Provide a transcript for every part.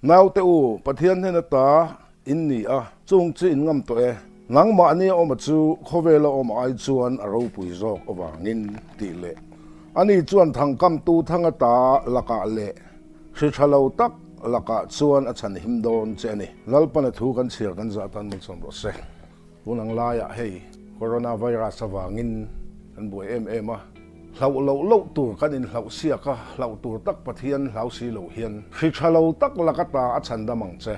Naute u, Pathian hnena ta in ni a, chung chu in ngam tawh e. Nangmahni a awma chu khawvela awm ai chuan a ropui zawk avangin tih leh ani chuan thangkamtu thanga ta lakah leh hri tha lo tak lakah chuan a chhan him dawn che a ni. Lalpana thu kan chhiar kan zah tan malsawm rawh se. Tun ang laiah hei coronavirus avangin kan buai em em a, hlauh loh loh tur kan inhlauh siak a, hlauh tur tak Pathian hlau si lo hian hri tha lo tak laka ta a chhan dam ang che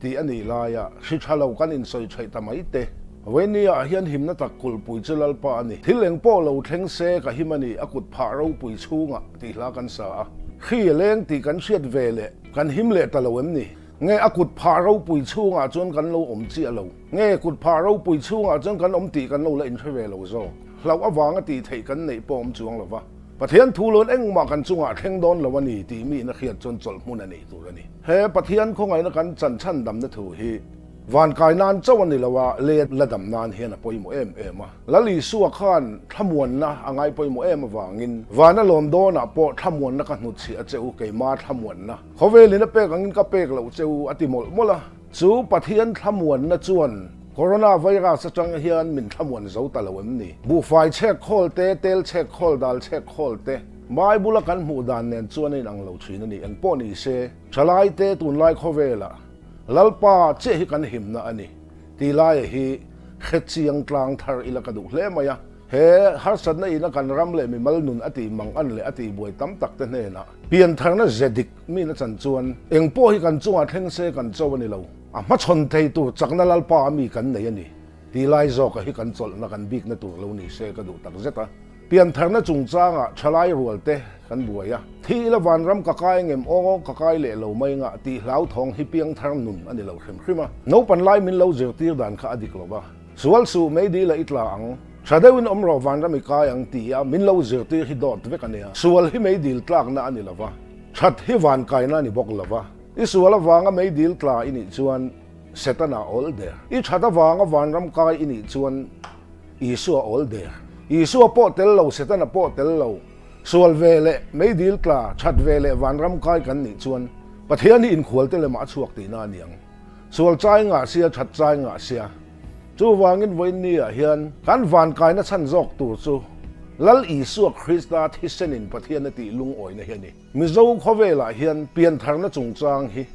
tih a nih laia hri tha lo kan insawi theih ta mai te. Vawinia hian himna tak kulhpui chu Lalpa a ni. Thil eng pawh lo thleng se ka him a ni, a kut phah ropui chhungah tih hla kan sa a. Hri a leng tih kan hriat ve leh kan him leh ta lo em ni? Nge a kut phah ropui chhungah chuan kan lo awm chiah lo? Nge kut phah ropui chhungah chuan kan awm tih kan lo la inhre ve lo zawk? Hlauh avanga tih theih kan neih pawh awm chuang lo va. Pathian thu lawn engmah kan chungah thleng dawn lo a ni tih miin a hriat chuan chawlh hmun a nei tur a ni. He Pathian khawngaihna kan chan chhan damna thu hi van kai nan chauh a ni lo a, lei la dam nan hian a pawimawh em em a. Lal Isua khan thlamuanna a ngai pawimawh em avangin vana lawm dawnah pawh thlamuanna ka hnutchhiah a che u, keima thlamuanna. Khawvelin a pek angin ka pek loh che u a ti mawlh mawlh a. Chu Pathian thlamuanna chuan Coronavirus atang hian min thlamuan zo ta lo em ni? Buhfai chhek khawl te, tel chhek khawl, dal chhek khawl te, Bible-a kan hmuh dan nen chuan a inang lo thin a ni. Engpawh ni se, thalai te tunlai khawvelah Lalpa chiah hi kan himna a ni tih laia hi hrechiang tlang thar ila ka duh hle mai a. He harsatna ina kan ram leh mimal nun a tih mang an leh a tih buai tam tak te hnenah piantharna ze dik mi na chan chuan eng pawh hi kan chungah thleng se kan cho a ni lo. A hmachhawn thei tur chakna Lalpa a mi kan nei a ni tih lai zawka hi kan chawlhna kan bikna tur lo ni se ka duh tak zet a. Piantharna chungchangah thalai rual te kan buai a, thi ila vanram ka kai ngem aw ka kai leh lo mai ngah tih hlauthawng hi piangthar nun a ni lo hrim hrim a. Naupan lai min lo zirtir dan kha a dik lo va. Sual suh mei dil a i tla ang, tha deuhin awm rawh vanram i kai ang ti a min lo zirtir hi dawt vek a nia. Sual hi mei dil tlakna a ni lo va, that hi van kaina a ni bawk lo va. I sual avanga mei dil tla i nih chuan Setana awl der. I that avanga vanram kai i nih chuan Isua awl der. Isua pawh tel lo, Setana pawh tel lo, sual ve leh mei dil tla, that ve leh vanram kai kan nih chuan Pathian hi inkhual te lemah a chhuak tihna a ni ang. Sual chai ngah sia, that chai ngah sia. Chuvangin vawiinniah hian kan vankaina chhan zawk tur chu Lal Isua Krista thisenin Pathian a tih lungawina hi a ni. Mizo khawvelah hian piantharna chungchang hi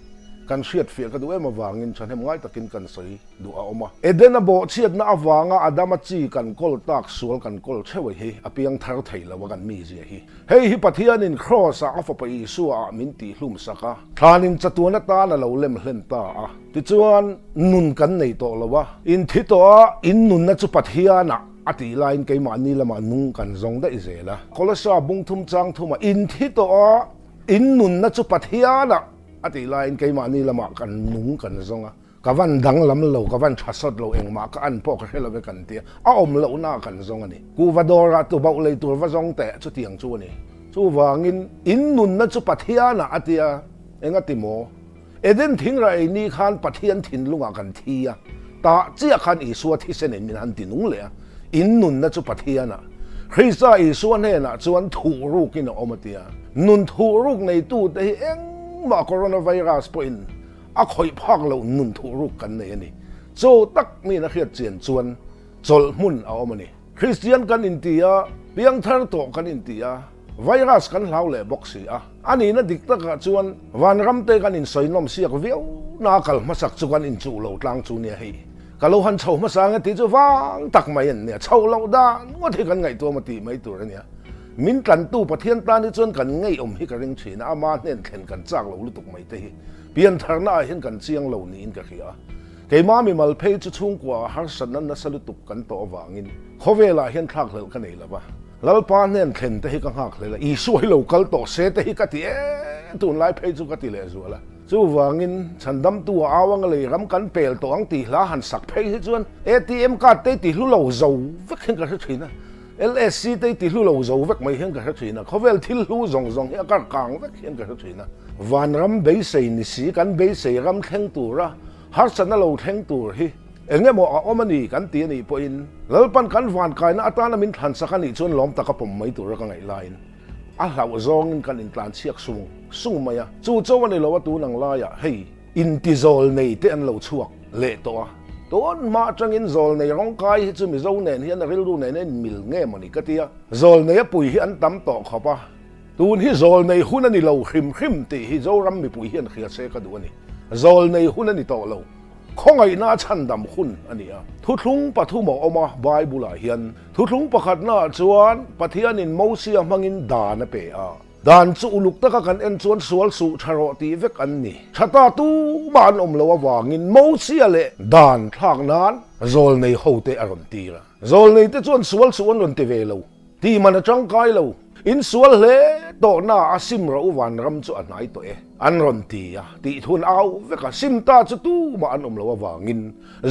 kan hriatfiah ka duh em avangin thahnem ngai takin kan sawi duh a awm a. Edena bawhchhiatna avanga Adama chi kan kawl tak sual kan kawl theuh hi a piangthar thei lo a kan mizia hi. Hei hi Pathianin Kraws-ah a Fapa Isua-ah min tihhlum sak a, thlanin chatuan atan a lo lem hlen ta a. Tichuan, nun kan nei tawh lo a, inthi tawh a, in nunna chu Pathianah a tih laiin keimahni lamah nung kan zawng daih zel a. Kolosa bung thum chang thumah inthi tawh a, in nunna chu Pathianah a tih laiin keimahni lamah kan nung kan zawng a. Ka van danglam lo, ka van tha sawt lo, engmah ka an pawh ka hre lo e kan tia, a awm lohna kan zawng a ni. Kuhva dawrah tu bauh lei tur va zawng teh chutiang chu a ni. Chuvangin in nunna chu Pathianah a tia, enga ti maw? Eden thingrah ei ni khan Pathian thinlungah kan thi a, tah chiah khan Isua thisen in min han ti nung leh a, in nunna chu Pathianah. Krista Isua hnenah chuan thuh rukin a awm a tia. Nun thuh ruk neitute hi engmah coronavirus pawhin A khawih phak loh nun thuh ruk kan nei a ni. Chaw tak miin a hriat chian chuan chawlh hmun a awm a ni. Kristian kan inti a, piangthar tawh kan inti a, virus kan hlau leh bawk si a. A nihna dik takah chuan vanram te kan insawi nawm siak viau na kal hmasak chu kan inchuh lo tlang chu nia hei. Ka lo han chho hmasa ang e tih chu vang tak mai an nia. Chho loh dan ngawt hi kan ngaihtuah maw tih mai tur a nia. Min tlantu Pathian tan hi chuan kan ngeiawm hi ka ring thin a, ama hnen thlen kan chak lo lutuk mai te hi. Piantharna ah hian kan chiang lo niin ka hria a. Keimah mimal phei chu chhungkua ah harsatna nasa lutuk kan tawh avangin khawvel ah hian thlakhlelh ka nei lo va. Lalpa hnen thlen te hi ka nghakhlel a, Isua hi lo kal tawh se te hi ka ti e, tunlai phei chu ka ti lehzual a. Chuvangin chhandamtu a au anga lei ram kan pel tawh ang tih hla han sak phei hi chuan ATM card te ti hlu lo zo vek hian ka hre thin a. LSC te ti hlu lo zo vek mai hian ka hre thin a, khawvel thil hlu zawng zawng hi a kar kang vek hian ka hre thin a. Vanram beisei ni si kan beisei ram thleng tura harsatna lo thleng tur hi eng emaw a awm a ni kan ti a nih pawhin Lalpan kan vankaina atana min thlansak a nih chuan lawm taka pawm mai tura ka ngaih laiin. A hlauh zawngin kan intlanchhiak sung sung mai a, chu cho a ni lo a tun ang laiah hei intizawl nei te an lo chhuak leh tawh a, tun hma atangin zawl nei rawngkai hi chu Mizo nen hian a rilru nen a inmil nge mawni ka ti a, zawl nei a pui hi an tam tawh khawp a, tun hi zawl nei hun a ni lo hrim hrim tih hi Zoram mipui hian hria se ka duh a ni, zawl nei hun a ni tawh lo. Khawngaihna a chhandam hun a ni a. Thuthlung pathum a awm a Bible-ah hian. Thuthlung pakhatnaah chuan Pathianin Mosia hmangin dan a pe a. Dan chu uluk taka kan en chuan sual suh tha rawh tih vek an ni. Tha ta tumah an awm loh avangin Mosia leh dan thlak nan zawlnei hote a rawn tir a. Zawlneite chuan sual suh an rawn ti ve lo. Tih man a tangkai lo. In sual hle tawhna a sim rawh u vanram chu a hnai tawh e. An rawn ti a, tih thun au vek a, sim ta chu tumah an awm loh avangin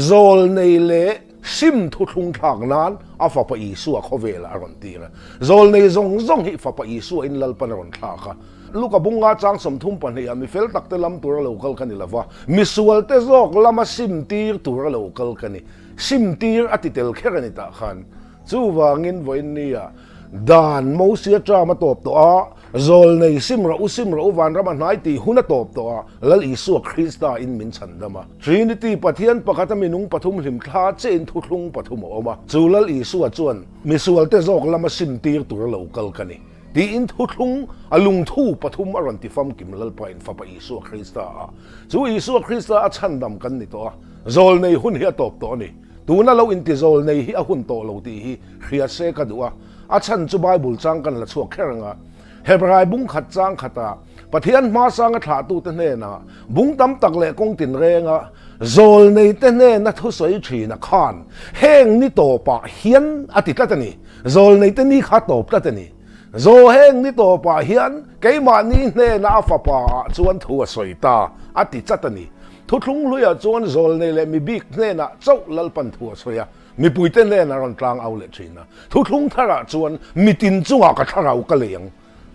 zawlnei leh sim thuthlung thlak nan a Fapa Isua khawvelah a rawn tir a. Zawlnei zawng zawng hi Fapa Isua in Lalpan a rawn thlak a. Luka bunga chang 32 ah mi fel takte lam tura lo kal ka ni lova, misualte zawk lama sim tir tura lo kal ka ni. Sim tir a ti tel kher a ni tah khan. Chuvangin vawiinnia dan Mosia term a tawp tawh a, zawlnei sim rawh u, sim rawh u, vanram a hnai tih hun a tawp tawh a, Lal Isua Krista in min chhandam a. Trinity Pathian pakhata minung pathum hlimthla chiahin thuthlung pathum a awm a, chu Lal Isua chuan misualte zawk lama sim tir tur a lo kal ka ni tiin thuthlung a lungthu pathum a rawn ti famkim Lalpa in Fapa Isua Krista a. Chu Isua Krista a chhandam kan ni tawh a, zawlnei hun hi a tawp tawh a ni. Tuna lo intizawl nei hi a hun tawh lo tih hi hria se ka duh a, a chhan chu Bible chang kan la chhuak kher ang a. Hebrai bung khat chang khatah Pathian hmasanga thlahtute hnenah bung tam tak leh kawng tinrenga zawl neite hnena thusawi thina khan heng ni tawpah hian a ti tlat a ni. Zawl neite ni kha tawp tlat a ni. Zaw heng ni tawpah hian keimahni hnena a fapa ah chuan thu a sawi ta a ti chat a ni. Thuthlung hluiah chuan zawlnei leh mi bik hnenah chauh Lalpan thu a sawi a, mipuite hnenah rawn tlang au leh thin a. Thuthlung tharah chuan mitin chungah ka thlarau ka lei ang.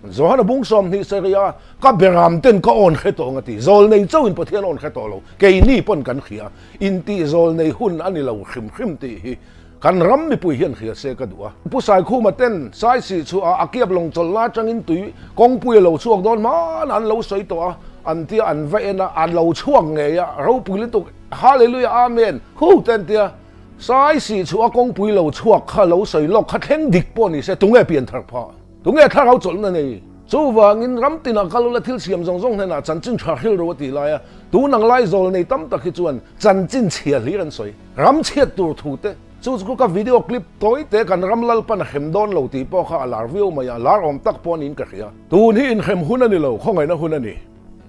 Johana bung 20 saria, Ka beram ten ka awn hre tawh ang a ti. Zawlnei chauhin Pathian awn hre tawh lo, keini pawn kan hria. Intih zawlnei hun a ni lo hrim hrim tih hi kan ram mipui hian hria se ka duh a. Pu Saikhuma ten Saisih chhuah a kiap lawng chawlh la atangin tui kawngpui a lo chhuak dawn hmanah an lo sawi tawh a, an tia an va en a, a lo chhuak ngei a, ropui lutuk, Hallelujah Amen, hu te an tia. Saisih chhuah a kawngpui lo chhuak kha lo sawi lawk kha thleng dik pawh ni se tunge pian thar phah? Tunge thlarau chawlhna nei? Chuvangin ram tinah kal ula thil siam zawng zawng hnenah chanchin tha hril ro a tih lai a, tun ang lai zawl nei tam tak hi chuan chanchin chhia hlir an sawi. Ram chhiat tur thu te, chu chu ka video clip tawi te kan ram Lalpan a hrem dawn lo tih pawh kha a lar viau mai a, lar awm tak pawh niin ka hria. Tun hi inhrem hun a ni lo, khawngaihna hun a ni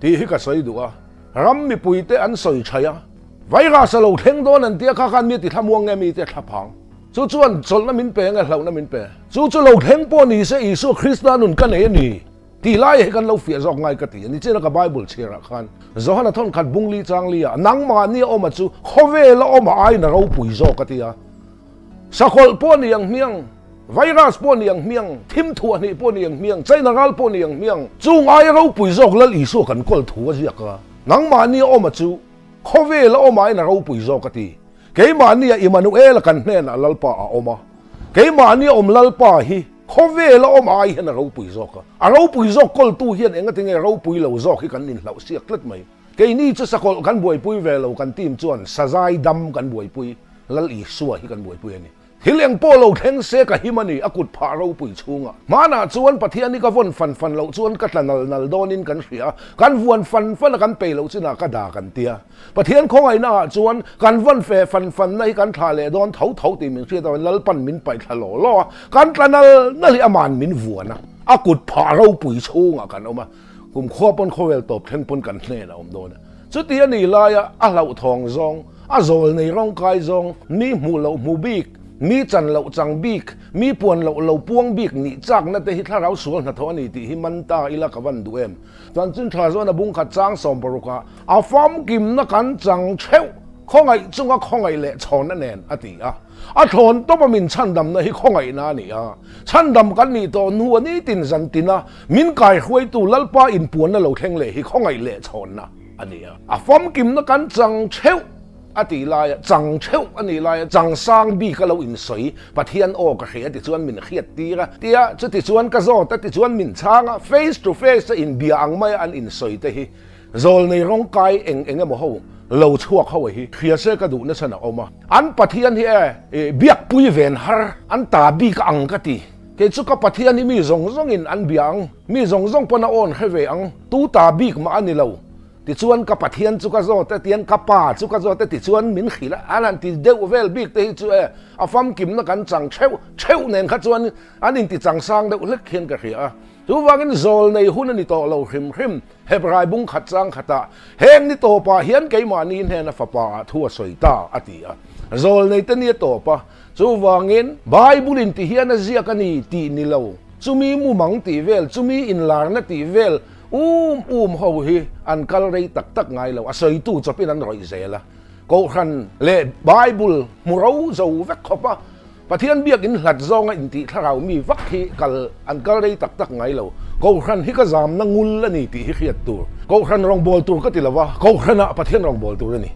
tih hi ka sawi duh a, ram mipui te an sawi thaih a, virus a lo thleng dawn an tia kha khan mi ti thlamuang nge mi te thlaphang. Chu chuan chawlhna min pe nge hlauhna min pe? Chu chu lo thleng pawh ni se Isua Krista nun ka nei a ni tih lai hi kan lo fiah zawk ngai ka ti a ni. China ka Bible chhiarah khan Johana thawn khat bungli changli ah nangmahni a awm a chu khawvel a awm a aiin a ropui zawk a ti a. Sakawlh pawh ni ang hmiang, virus pawh ni ang hmiang, thim thuah hnih pawh ni ang hmiang, China ral pawh ni ang hmiang, chung aia ropui zawk Lal Isua kan kawl thu a ziak a. Nangmahni a awm a chu khawvel a awm aiin a ropui zawk a ti. Keimahnia Immanuela kan hnenah Lalpa a awm a, keimahnia awm Lalpa hi khawvela awm ai hian a ropui zawk a. A ropui zawk kawltu hian engati nge ropui lo zawk hi kan inhlauh siak tlat mai. Keini chu sakawlh kan buaipui ve lo, kan team chuan sazai dam kan buaipui, Lal Isua hi kan buaipui a ni. Thil eng pawh lo thleng se ka him a ni, a kut phah ropui chhungah. Hmanah chuan Pathian hi ka vawn fan fan loh chuan ka tla nal nal dawnin kan hria a, kan vuan fan fan a kan pei loh chinah ka da kan tia. Pathian khawngaihna ah chuan kan vawn fe fan fanna hi kan thlah leh dawn tho tho tih min hriat avangin Lalpan min paih thla law law a, kan tla nal nal hi aman min vuan a, a kut phah ropui chhungah kan awm a, kum khua pawn khawvel tawp thleng pawn kan hnenah a awm dawn a. Chuti a nih laia a hlauhthawng zawng, a zawl nei rawngkai zawng, mi hmuh loh hmu bik, mi chan loh chang bik, mi puan loh lo puang bik nih chakna te hi thlarau sual hnathawh a ni tih hi man ta ila ka van duh em? Chanchin tha chuan a bung khat chang 60 ah a famkimna kan chang theuh, khawngaih chunga khawngaih leh chhawnna nen a ti a. A thlawn tawp a min chhandamna hi khawngaihna a ni a. Chhandam kan nih tawh hnu a nitin zan tina min kaihruaitu Lalpa inpuanna lo thleng leh hi khawngaih leh chhawnna a ni a. A famkimna kan chang theuh. a tih laia chang theuh a nih laia chang sang bik a lo insawi Pathian aw ka hria tichuan min hriat tir a tia chutichuan ka zawt a tichuan min chhang a face to face a inbia ang maia an insawi te hi Zawlnei rawng kai eng eng emaw ho lo chhuak ho hi hria se ka duh nasa na awm a. An Pathian hi e biakpui ven har an ta bik a ang ka ti. Kei chu ka Pathian hi mi zawng zawng in an bia ang, mi zawng zawng pawn a awn hre ve ang, tu ta bik mah a ni lo. Tichuan ka Pathian chu ka zawt e, tian ka Pa chu ka zawt e tichuan min hrilh a, an han ti deuh vel bik te hi chu e a famkimna kan chang theuh theuh nen kha chuan an inti chang sang deuh hlek hian ka hria a. Chuvangin zawlnei hun a ni tawh lo hrim hrim. Hebrai bung khat chang khatah, Heng ni tawpah hian keimahni hnena fapa ah thu a sawi ta, a ti a. Zawlnei te ni a tawp a, chuvangin Bible in ti hian a ziak a ni tih ni lo, chumi mumang tih vel, chumi inlarna tih vel um um ho hi an kal rei tak tak ngai lo, a sawitu chawpin an rawih zel a. Kohhran leh Bible hmu ro zo vek khawp a. Pathian biakin hlat zawnga intih thlarau mi vak hi kal an kal rei tak tak ngai lo. Kohhran hi ka zamna ngul a ni tih hi hriat tur. Kohhran rawngbâwl tur ka ti lo va, Kohhranah Pathian rawngbâwl tur a ni.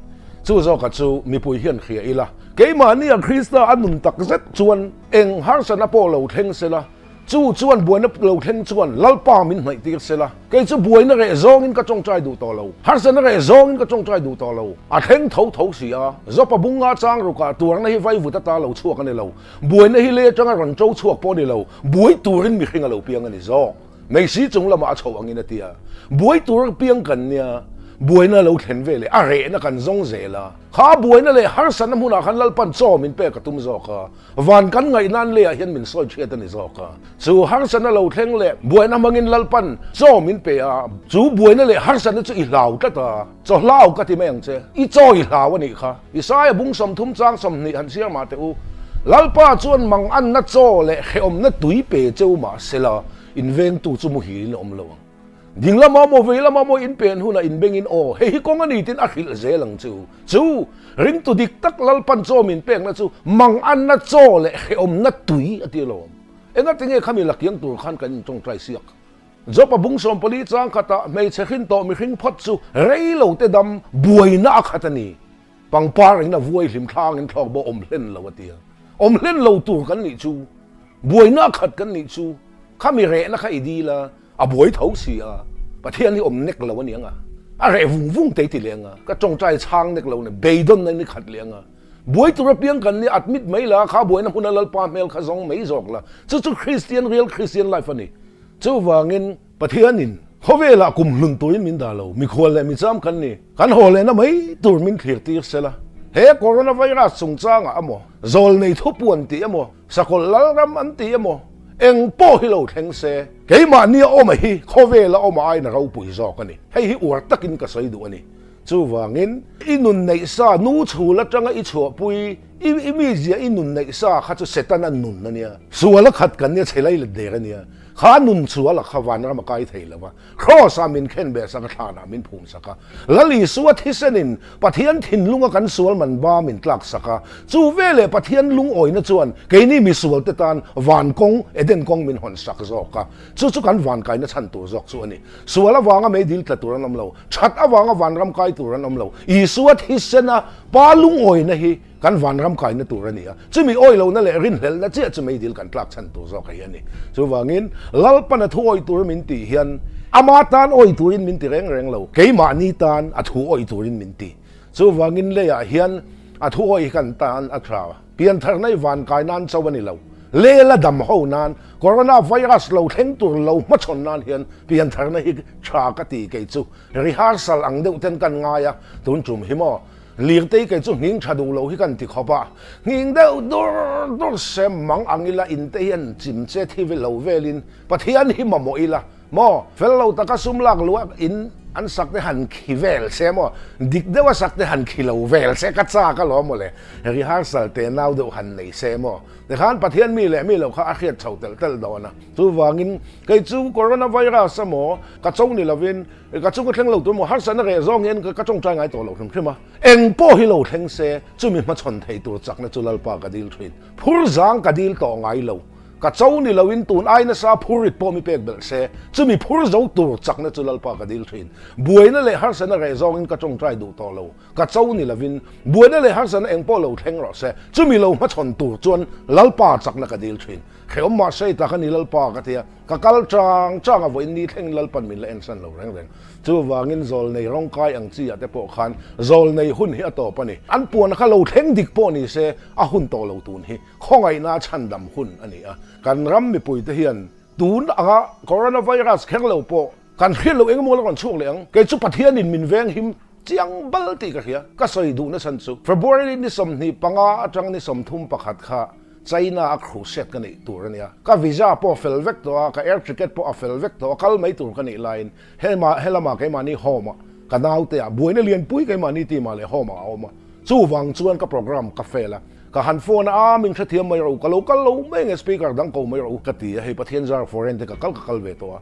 Chu zawka chu mipui hian hria ila. Keimahnia Krista a nun tak zet chuan eng harsatna pawh lo thleng sela, Chu chuan buaina lo thleng chuan Lalpa min hnaih tir se la, kei chu buaina reh zawngin ka tawngtai duh tawh lo, harsatna reh zawngin ka tawngtai duh tawh lo. A thleng tho tho si a, Jopa bunga chang rukah tuarna hi vaivut ata lo chhuak a ni lo, buaina hi lei atanga rawn to chhuak pawh a ni lo, buai turin mihring a lo piang a ni zawk. Meisi chung lamah a chho angin a ti a, buai tur piang kan nia, buaina lo thlen ve leh a rehna kan zawng zel a, kha buaina leh harsatna hmunah khan Lalpan chaw min pek a tum zawk a, Van kan ngaih nan leiah hian min sawi chhiat a ni zawk a. Chu harsatna lo thleng leh buaina hmangin Lalpan chaw min pe a, chu buaina leh harsatna chu i hlau tlat a, chaw hlau ka ti mai ang che. I chaw i hlau a nih kha. Isaia bung 30 chang 20 han chhiar mah teh u. Lalpa chuan manganna chaw leh hrehawmna tui pe cheu mah sela, invengtu chu muhilin a awm lo ang. Ding lama maw vei lama maw in pen hunah in bengin aw, hei hi kawng a ni tiin a hrilh zel ang chu. Chu, ringtu dik tak Lalpan chaw min pekna chu manganna chaw leh hrehawmna tui a ti alawm. Engatinge khami la kiang tur khan kan intawngtai siak? Job-a bung 14 chang khatah hmeichhe hrin tawh mihring phawt chu rei lo te dam buaina a khat a ni. Pangpar in a vuai hlim thlangin thlawk bawh awm hlen lo a ti a. Awm hlen lo tur kan nih chu, buaina a khat kan nih chu, khami rehna kha i dil a, A buai tho si a, Pathian hi awm nek lo a ni ang a, a reh vung vung tei ti leh ang a, ka tawngtai chhang nek lo ne, beidawn na ni khat leh ang a, buai tur apiang kan ni admit mai la, kha buaina hmuna Lalpa hmel kha zawng mai zawk la, chu chu Christian real Christian life a ni. Chuvangin Pathianin khawvelah kum hlun turin min dah lo, mikhual leh micham kan ni, kan haw lehna mai tur min thlir tir sela, he coronavirus chungchangah emaw, zawlnei thupuan tih emaw, Sakawlh Lalram an ti emaw, eng pawh hi lo thleng se, keimahnia awma hi khawvela awma aiin a ropui zawk a ni. Hei hi uar takin ka sawi duh a ni. Chuvangin, i nun neih sa nu chhul atanga i chhuahpui, i i mizia i nun neih sa kha chu Setana nun a nia. Sual a khat kan nia, chhe lai let der a nia. Kha nun sual a kha vanram a kai thei lo va. Kraws-ah min khen beh sak a, thlanah min phum sak a. Lal Isua thisenin Pathian thinlunga kan sual man ba min tlak sak a. Chu veleh Pathian lungawina chuan keini misualte tan van kawng, Eden kawng min hawn sak zawk a. Chu chu kan van kaina chhan tur zawk chu a ni. Sual avanga meidil tla tur an awm lo. That avanga vanram kai tur an awm lo. Isua thisena Pa lungawina hi Kan vanram kaina tur a ni a, chumi awilohna leh rinhlelhna chiah chu meidil kan tlak chhan tur zawk hi a ni. Chuvangin, Lalpan a thu awih tur min tih hian ama tan awih turin min ti reng reng lo, keimahni tan a thu awih turin min ti. Chuvangin leiah hian a thu awih hi kan tan a tha. Piantharna i van kai nan chauh a ni lo, lela dam ho nan, Corona virus lo thleng tur lo hmachhawn nan hian piantharna hi tha ka ti kei chu. Rehearsal ang deuh ten kan ngai a, tun tum hi maw? Lirtei kei chu nghing tha duh lo hi kan ti khawp a, nghing deuh dur dur se mang ang ila in te hian chim che thi lo velin Pathian hi mamawh ila maw, fel lo taka sum lak luah in an sak te han khi vel se maw, dik deuh a sak te han khi lo vel se ka chak alawm maw le, rehearsal te nau deuh han nei se maw, tikhan Pathian mi leh mi lo kha a hriat chho telh telh dawn a, chuvangin kei chu coronavirus emaw ka cho ni lovin Ka chung ka thleng lo tur maw? Harsatna reh zawng hian ka tawngtai ngai tawh lo hrim hrim a. Eng pawh hi lo thleng se, chumi hmachhawn thei tur chakna chu Lalpa ka dil thin. Phur zang ka dil tawh ngai lo. Ka cho ni loin tun ai nasa phur rit pawh mi pek belh se, chumi phur zo tur chakna chu Lalpa ka dil thin. Buaina leh harsana reh zawngin ka tawngtai duh tawh lo. Ka cho ni lovin buaina leh harsana eng pawh lo thleng rawh se, chumi lo hmachhawn tur chuan Lalpa chakna ka dil thin. Hrehawm mah sei tak a ni Lalpa ka ti a, ka kal chang chang a vawiin ni thlengin Lalpan min la ensan lo reng reng. Chuvangin zawlnei rawngkai ang chi ah te pawh khan zawlnei hun hi a tawp a ni. An puan kha lo thleng dik pawh ni se a hun tawh lo tun hi khawngaihna chhandam hun a ni a. Kan ram mipuite hian tun anga coronavirus kher lo pawh kan hriat loh engemaw la rawn chhuak leh ang. Kei chu Pathianin min venghim chiang bal tih ka hria. Ka sawi duhna chhan chu February ni 25 atang ni 31 kha China a crusade ka neih tur a nia. Ka visa pawh a fel vek tawh a, ka air ticket pawh a fel vek tawh a, kal mai tur ka nih laiin hema helama keimahni home ah ka naute ah buaina lianpui keimahni team ah leh home ah a awm a. Chuvang chuan ka program ka fail a, ka han phone a, aa min hrethiam mai rawh u, ka lo kal lo mai nge speaker dang ko mai rawh u ka ti a, hei Pathian zar foreign te ka kal ka kal ve tawh a.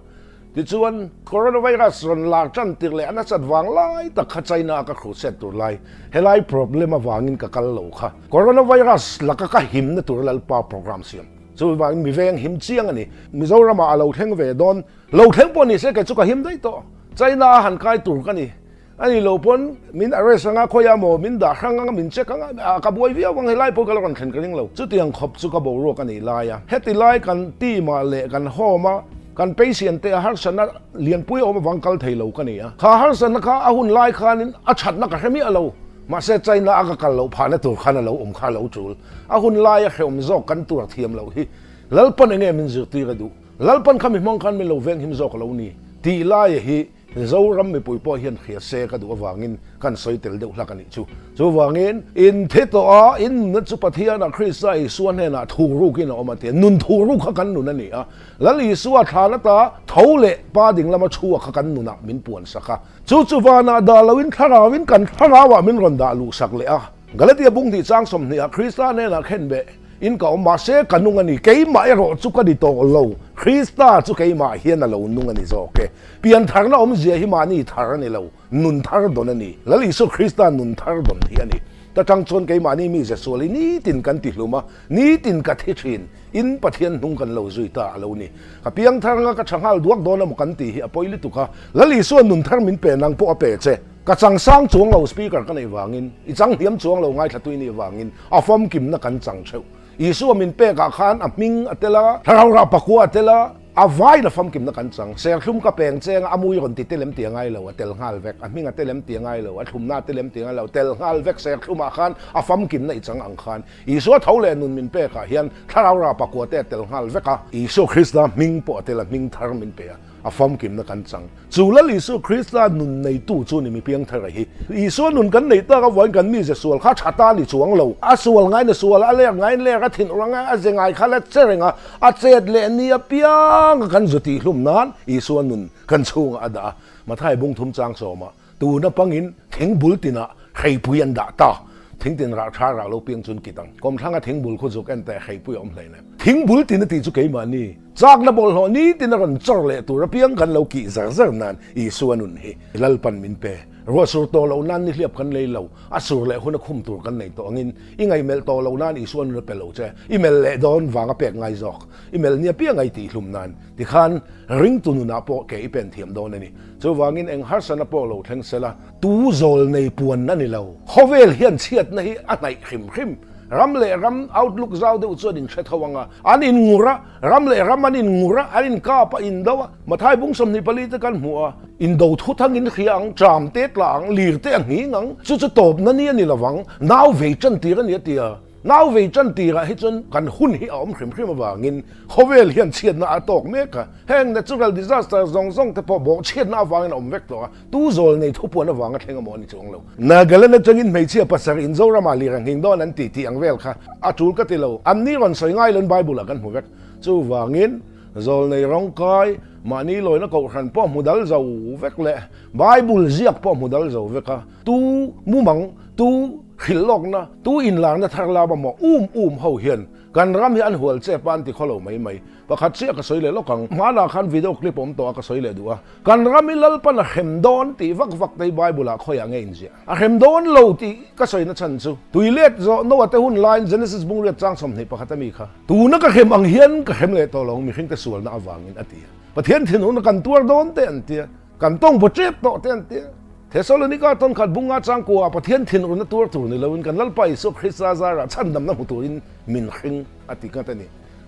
Tichuan, coronavirus rawn lar tan tir leh a nasat vang lai tak kha China a ka crusade tur lai, helai problem avangin ka kal lo kha. Coronavirus laka ka himna tur Lalpa program siam. Chuvangin mi veng him chiang a ni. Mizoramah a lo thleng ve dawn. Lo thleng pawh ni se kei chu ka him daih tawh. China a han kai tur ka ni. A ni lo pawn min arrest anga khawiah maw min dah hrang anga min check anga ah ka buai viau ang helai pawh ka la rawn thlen ka ring lo. Chutiang khawp chu ka boruak a nih lai a. Heti lai kan team ah leh kan home a kan patient te a harsatna lianpui a awm avang kal thei lo ka ni a. Kha harsatna kha a hun lai khanin a thatna ka hre miah lo. Mahse China a ka kal loh phahna tur khan a lo awm kha a lo tul. A hun laia hrehawm zawk kan tuar thiam loh hi Lalpan enge min zirtir a duh. Lalpan kha mi hmang khan min lo venghim zawk a lo ni tih laia hi Zoram mipui pawh hian hria se ka duh avangin kan sawi tel deuh hlak a nih chu. Chuvangin, in thi tawh a, in nunna chu Pathianah Krista Isua hnenah thurukin a awm a ti a. Nun thuruk kha kan nun a ni a. Lal Isua thlan ata tho leh Pa ding lama chhuak kha kan nunah min puan sak a. Chu chu vanah dah loin thlarauin kan thlarauah min rawn dah luh sak leh a. Galatia bung hnih chang 20 ah Krista hnenah khenbeh in ka awm mahse ka nung a ni, keimah erawh chu ka ni tawh lo, Krista chu keimah hian a lo nung a ni zawk e. Piantharna awmzia hi mahni thar a ni lo, nun thar dawn a ni. Lal Isua Krista nun thar dawn hi a ni. Ta tang chuan keimahni mi ze sual hi nitin kan ti hlum a, nitin ka thi thin, in Pathian hnung kan lo zui ta a lo ni. Ka piangthar anga ka tha nghal duak dawn emaw kan tih hi a pawi lutuk a, Lal Isua nun thar min pe nang pawh a pe che. Ka chang sang chuang lo speaker ka neih vangin, i chang hniam chuang lo ngaithla tui nih vangin a famkimna kan chang theuh. Isua min pekah khan a hming a tel a, thlarau rah pakua a tel a, a vain a famkimna kan chang. Serthlum ka peng cheng a, a mui rawn ti telem ti a ngai lo, a tel nghal vek. A hming a telem ti a ngai lo, a thlumna a telem ti a ngai lo, tel nghal vek. Serthlumah khan a famkimna i chang ang khan Isua tho leh nun min pekah hian thlarau rah pakua te a tel nghal vek a. Isua Krista hming pawh a tel a, hming thar min pe a. A famkimna kan chang. Chu Lal Isua Krista nun neitu chu ni mi piangthara hi. Isua nun kan neih tak avangin kan mize sual kha tha ta ni chuang lo. A sual ngaiin a sual a, a lek ngaiin lek a, thin ur a, a ze ngai kha la che reng a, a chet leh ni apiang a kan zu tih hlum nan Isua nun kan chhungah a dah a. Mathai bung thum chang sawmah tuna pangin thing bul tinah hreipui an dah ta. Thing tin rah tha rah lo piang chun kit ang. Kawmthlanga thing bul khu zuk en teh hreipui a awm hlei nem. Thing bul tin a tih chu keimahni chakna bawlhhlawh nitin a rawn chawr leh tur apiang kan lo kih zar zar nan Isua nun hi Lalpan min pe. Ruah sur tawh loh nan nihliap kan lei lo, a sur leh hun a khum tur kan nei tawh angin i ngaihmelh tawh loh nan Isua nun a pe lo che. I melh leh dawn vang a pek ngai zawk. I melh ni apiang a i tih hlum nan tikhan ringtu nunah pawh ke i pen thiam dawn a ni. Chuvangin eng harsana pawh lo thleng sela tu zawl nei puan a ni lo. Khawvel hian chhiatna hi a hnaih hrim hrim. Ram leh ram outlook zau deuh chuan in hre tho ang a, an in ngur a, ram leh ram an in ngur a, an in kap a, in do a. Mathai bung 24 te kan hmuh a, indo thu thang in hria ang, tram te tla ang, lir te a nghing ang, chu chu tawpna ni a ni lovang, nau vei tan tir a ni a ti a. Nau vei tan tirah hi chuan kan hun hi a awm hrim hrim avangin khawvel hian chhiatna a tawk mek a, heng natural disaster zawng zawng te pawh bawhchhiatna avangin a awm vek tawh a, tu zawl nei thupuan avanga thleng emaw a ni chuang lo. Nagaland atangin hmeichhia pasarih in Zoramah lir a nghing dawn an ti tih ang vel kha a tul ka ti lo. An ni rawn sawi ngai loin Bible ah kan hmu vek. Chuvangin zawl nei rawngkai, mahni lawina kohhran pawh hmu dal zo vek leh Bible ziak pawh hmu dal zo vek a, tu mumang, tu hrilh lawkna, tu inlarna thar lam emaw um um ho hian. Kan ram hi an hual chep a an ti khawlo mai mai. Pakhat chiah ka sawi leh lawk ang. Hmanah khan video clip awm tawh a ka sawi leh duh a. Kan ram hi Lalpan a hrem dawn tih vak vak te hi Bible ah khawiah nge inziah? A hrem dawn lo tih ka sawi na chhan chu tui let zawh Noah te hun laiin Genesis bungriat chang 21 a mi kha tuna ka hrem ang hian ka hrem leh tawh lo mihring te sualna avangin a ti a. Pathian thinurna kan tuar dawn te an tia. Kan tawng baw tep tawh te an tia. Thesalonika tawnkhat bunga changkua Pathian thinurna tuar tur ni loin kan Lalpa Isua Krista zarah chhandamna hmu turin min hring a ti ngat a ni.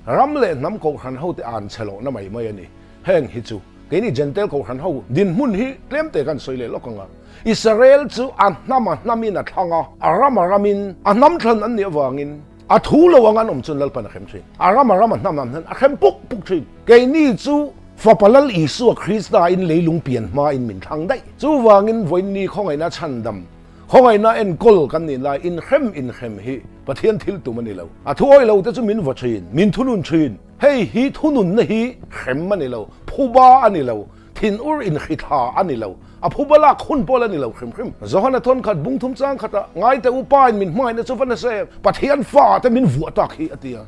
Ram leh hnam kohhran hote an chhe lohna mai mai a ni. Heng hi chu keini Jentail kohhran ho dinhmun hi tlemte kan sawi leh lawk ang a. Israel chu a hnam a hnamin a thlang a, a ram a ramin a hnam thlan an nih avangin a thu lo ang an awm chuan Lalpan a hrem thin. A ram a ram a hnam a hnam a hrem puk puk thin. Keini chu Fapa Lal Isua Krista in leilung pian hma in min thlang daih. Chuvangin vawiinni khawngaihna chhandam, khawngaihna enkawl kan nih lai inhrem inhrem hi Pathian thil tum a ni lo. A thu awih lo te chu min vaw thin, min thunun thin. Hei hi thununna hi hrem a ni lo, phuba a ni lo, thinur inhrithla a ni lo, a phuba lak hun pawh la ni lo hrim hrim. Johana thawnkhat bungthum chang khatah, Ngaite u Pa in min hmangaihna chu va nasa em, Pathian fa te min vuah tak hi a ti a.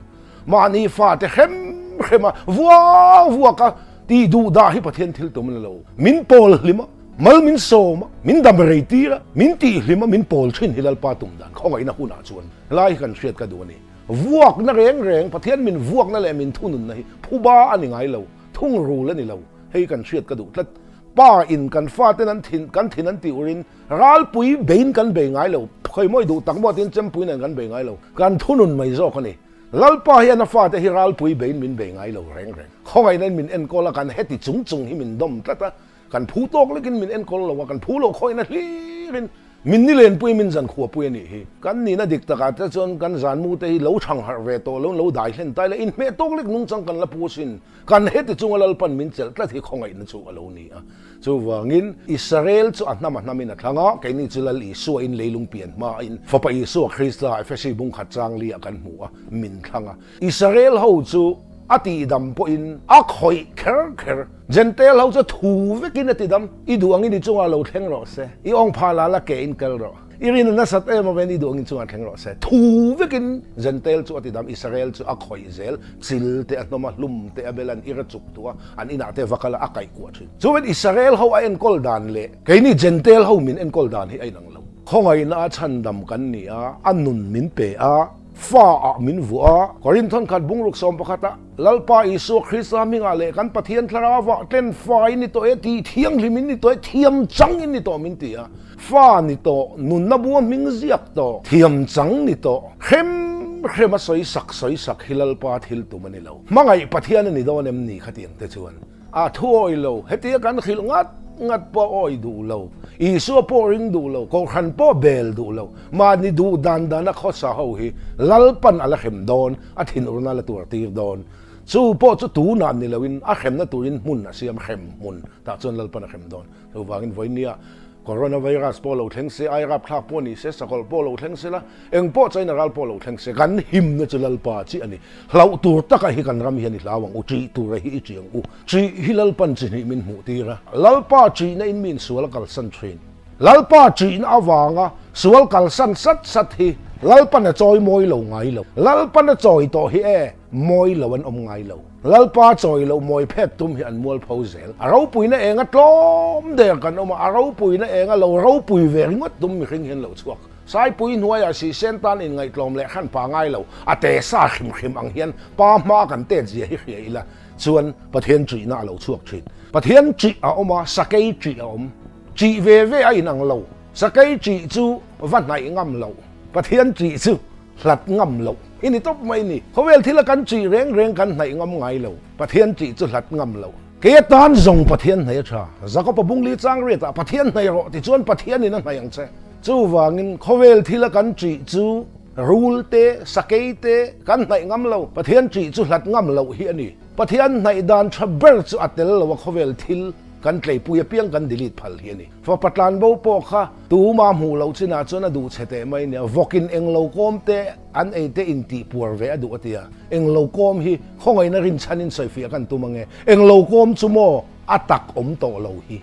Mahni fate hrem hrem a, vuak vuak a tih duh dah hi Pathian thil tum a ni lo. Min pawl hlim a, mal min sawm a, min dam rei tir a, min tih hlim a, min pawl thin hi Lalpa tum dan khawngaihna hunah chuan lai hi kan hriat ka duh a ni. Vuakna reng reng, Pathian min vuakna leh min thununna hi phuba a ni ngai lo, thungrul a ni lo, hei kan hriat ka duh tlat. Pa in kan faten an thin, kan thin an tih urin ralpui bein kan bei ngai lo, khawimawi duh tak maw tiin chempui nen kan bei ngai lo, kan thunun mai zawk a ni. Lalpa hian a fate hi ralpui bein min bei ngai lo reng reng. Khawngaihna in min enkawl a, kan heti chung chung hi min dawm tlat a, kan phu tawk lekin min enkawl lo a, kan phu loh khawngaihna hlirin min ni lenpui min zan khuapui a nih hi. Kan nihna dik takah te chuan kan zanmu te hi lo chhang harh ve tawh lo, lo dai hlen tai la, inhmeh tawk lek nungchang kan la pu asin. Kan heti chunga Lalpan min chelh tlat hi khawngaihna chu a lo ni a. Chuvangin, Israel chu a hnam a hnamin a thlang a, keini chu Lal Isua in leilung pian hmain Fapa Isua Krista Efesi bungkhat changli ah kan hmu a, min thlang a. Israel ho chu a tihdam pawhin a khawih kher kher. Jentail ho chu thu vekin a tidam. I duh angin i chungah lo thleng rawh se. I awng phah la la ke in kal rawh. I rin a nasat em avengin i duh angin chungah thleng rawh se. Thu vekin Jentail chu a tidam, Israel chu a khawih zel. Chil te a hnawm a, hlum te a bel a, an ir a chuk tuh a, an inah te va kal a, a kaih kuah thin. Chuan Israel ho a enkawl dan leh keini Jentail ho min enkawl dan hi a inang lo. Khawngaihna a chhandam kan ni a, a nun min pe a, fa ah min vuah a. Korinthon khat bungruk 11 ah, Lalpa Isua Krista hmingah leh kan Pathian thlarau tlen fai ni tawh e, tih thianghlim in ni tawh e, thiam chang in ni tawh min ti a. Fa ni tawh, nunna bua hming ziak tawh, thiam chang ni tawh, hrem hrem a sawi sak sawi sak hi Lalpa thil tum a ni lo. Hmangaih Pathian a ni dawn em ni khatiang te chuan a thu awi lo, hetia kan hrilh ngat ngat pawh awi duh lo, Isua pawh ring duh lo, Kohhran pawh bel duh lo, mahni duh dan dana khawsa ho hi Lalpan a la hrem dawn, a thinurna a la tuar tir dawn. Chu pawh chu tunah ni loin a hremna turin hmun a siam hrem hmun tah chuan Lalpan a hrem dawn. Chuvangin vawinia Coronavirus pawh lo thleng se, ai rapthlak pawh ni se, sakawlh pawh lo thleng se la, eng pawh China ral pawh lo thleng se, kan himna chu Lalpa chiah a ni. Hlauh tur taka hi kan ram hian i hlau ang u, ṭih tura hi i ṭih ang u. Ṭih hi Lalpan chi hnih min hmuh tir a, Lalpa ṭihna in min sual a kalsan ṭhin. Lalpa ṭihna avanga sual kalsan sat sat hi Lalpan a chawi mawi lo ngai lo. Lalpan a chawi tawh hi e, mawi lo an awm ngai lo. Lalpa chawi loh mawi phet tum hi an mual pho zel. A ropuina enga tlawm der kan awm a, a ropuina enga lo ropui ve ringawt tum mihring hian lo chhuak. Saipui hnuaiah sihsen tan inngaihtlawm leh hran pa ngai lo, a te sa hrim hrim ang hian pa hma kan tet zia hi hria ila chuan Pathian ṭihna a lo chhuak ṭhin. Pathian ṭih a awm a, sakei ṭih a awm. Ṭih ve ve a inang lo. Sakei ṭih chu va hnaih ngam lo. Pathian ṭih chu hlat ngam loh i ni tawp mai ni. Khawvel thila kan ṭih reng reng kan hnaih ngam ngai lo. Pathian ṭih chu hlat ngam loh. Kei atan zawng Pathian hnaih a ṭha. Jakob-a bungli chang riatah Pathian hnaih rawh tichuan Pathianin a hnaih ang che. Chuvangin khawvel thila kan ṭih chu rul te, sakei te kan hnaih ngam lo. Pathian ṭih chu hlat ngam loh hi a ni. Pathian hnaih dan ṭha ber chu a tel lo a khawvel thil kan tleipui apiang kan delete phal hi a ni. Fapa tlanbo pawh kha tuma hmuh loh chinah chuan a duh chhe teh mai nia, vawkin englo kawm te an ei te intih puar ve a duh a tia, englo kawm hi khawngaihna rinchhanin sawifiah kan tum ange, englo kawm chu maw a tak awm tawh lo hi.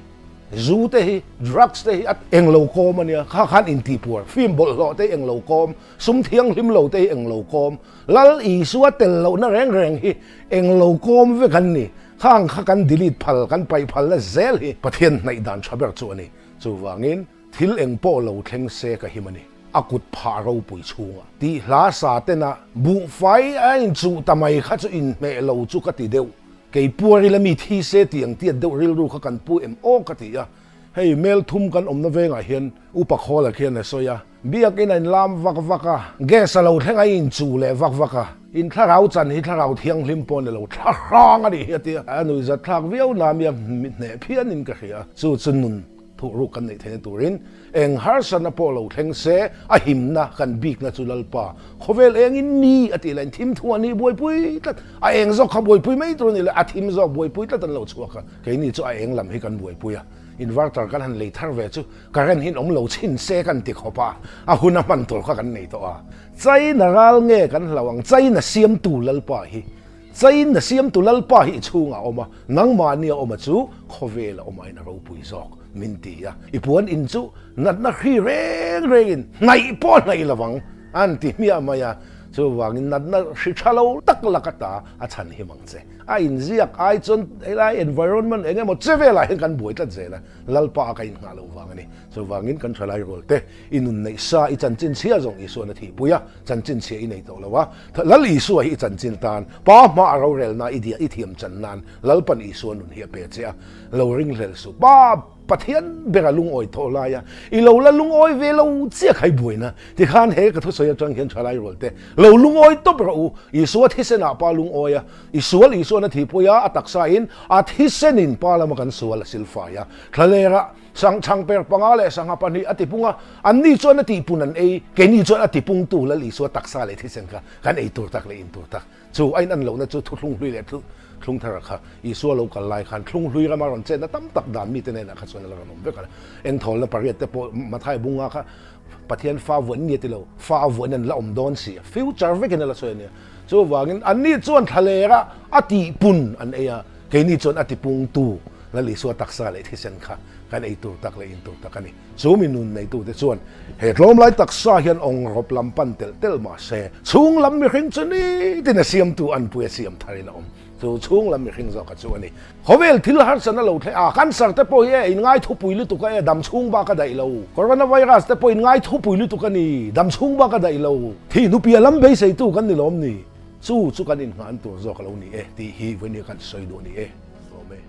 Zu te hi, drugs te hi a englo kawm a nia, kha khan intihpuar, film bawlhhlawh te hi englo kawm, sum thianghlim lo te hi englo kawm, Lal Isua tel lohna reng reng hi englo kawm vek an ni. Khang kha kan delete phal, kan paih phalna zel hi Pathian hnaih dan tha ber chu a ni. Chuvangin thil eng pawh lo thleng se ka him a ni. A kut phah ropui chhunga tih hla sa tena buhfai a inchuh ta mai kha chu inhmeh lo chu ka ti deuh. Kei puar ila mi thi se tih ang tiat deuh rilru kha kan pu em aw ka ti a. Hei mel thum kan awmna vengah hian Upa Khawla khian a sawi a, Biakin a inlam vak vak a, gas a lo thleng a inchuh leh vak vak a, in thlarau chan hi thlarau thianghlim pawh a ni lo, thla hrang a nih hi a ti a, a nuihzat thlak viau na mi a hneh phianin ka hria, chu chu nun thuhruk kan neih theihna turin eng harsatna pawh lo thleng se a himna kan bikna chu Lalpa khawvel engin ni a tih leh in thim thu a nih buaipui tlat, a eng zawk kha buaipui mai tur a ni leh a thim zawk buaipui tlat an lo chhuak a, keini chu a eng lam hi kan buaipui a. Inverter kan han lei thar ve chu current hi awm lo chhin se kan ti khawp a, a hun a hman tur kha kan nei tawh a. China ral nge kan hlau ang, China siamtu Lalpa hi, China siamtu Lalpa hi i chhungah a awm a, nangmahni a awm a chu khawvel a awm aiin a ropui zawk min ti a, i puan in chu natna hri reng rengin hnaih pawh hnaih lo vang an ti hmiah mai a, chuvangin natna hri tha lo tak lak ata a chhan him ang che. A inziak ai chuan helai environment eng emaw che velah hian kan buai tlat zel a, Lalpa a ka innghah loh vang a ni. Chuvangin kan thalai rual te, i nun neih sa, i chanchin chhia zawng Isuan a thihpui a, chanchin chhia i nei tawh lo a, Lal Isua hi i chanchin tan, Pa hma a rorelna i diah i thiam chan nan Lalpan Isua nun hi a pe che a, lo ringhlel suh. Pa Pathian bera lungawi tawh lai a, i lo la lungawi ve lo chiah khai buaina. Tikhan he ka thusawi atang hian thalai rual te, lo lungawi tawp rawh u, Isua thisenah Pa lungawi a, I sual Isuan a thihpui a, a taksa in a thisen in Pa lama kan sual a silfai a, thlalera sang chhangper panga leh sangha pahnih a tipung a, anni chuan a tihpun an ei, keini chuan a tipungtu Lal Isua taksa leh thisen kha kan ei tur tak leh in tur tak. Chu a in an lohna chu thuthlung hlui leh thlung thar kha Isua lo kal lai khan thlung hlui rama rawn chetna tam tak dan mite hnenah kha chuan a la rawn awm vek a. Engthawlna pariat te pawh Mathai bunga kha Pathian fa vuan nge ti lo, fa vuan an la awm dawn si a, future vekin a la sawi a nia. Chuvangin anni chuan thlalera a tihpun an ei a, keini chuan a tipungtu Lal Isua taksa leh thisen kha kan ei tur tak leh in tur tak a ni. Chu mi nun neitute chuan he tlawmlai taksa hian awngrawp lam pan telh telh mah se, chhung lam mihring chu nitin a siamtu anpui a siam tharin a awm. Chu chhung lam mihring zawk a chu a ni. Khawvel thil harsatna lo thleh a, cancer te pawh hi e inngai thupui lutuk a e, dam chhung bak a daih lo. Coronavirus te pawh inngai thupui lutuk a ni, dam chhung bak a daih lo. Thih hnupia lam beiseitu kan ni lawm ni? Chu chu kan innghan tur zawk a lo ni e tih hi vawinia kan sawi duh a ni e. Lawm e.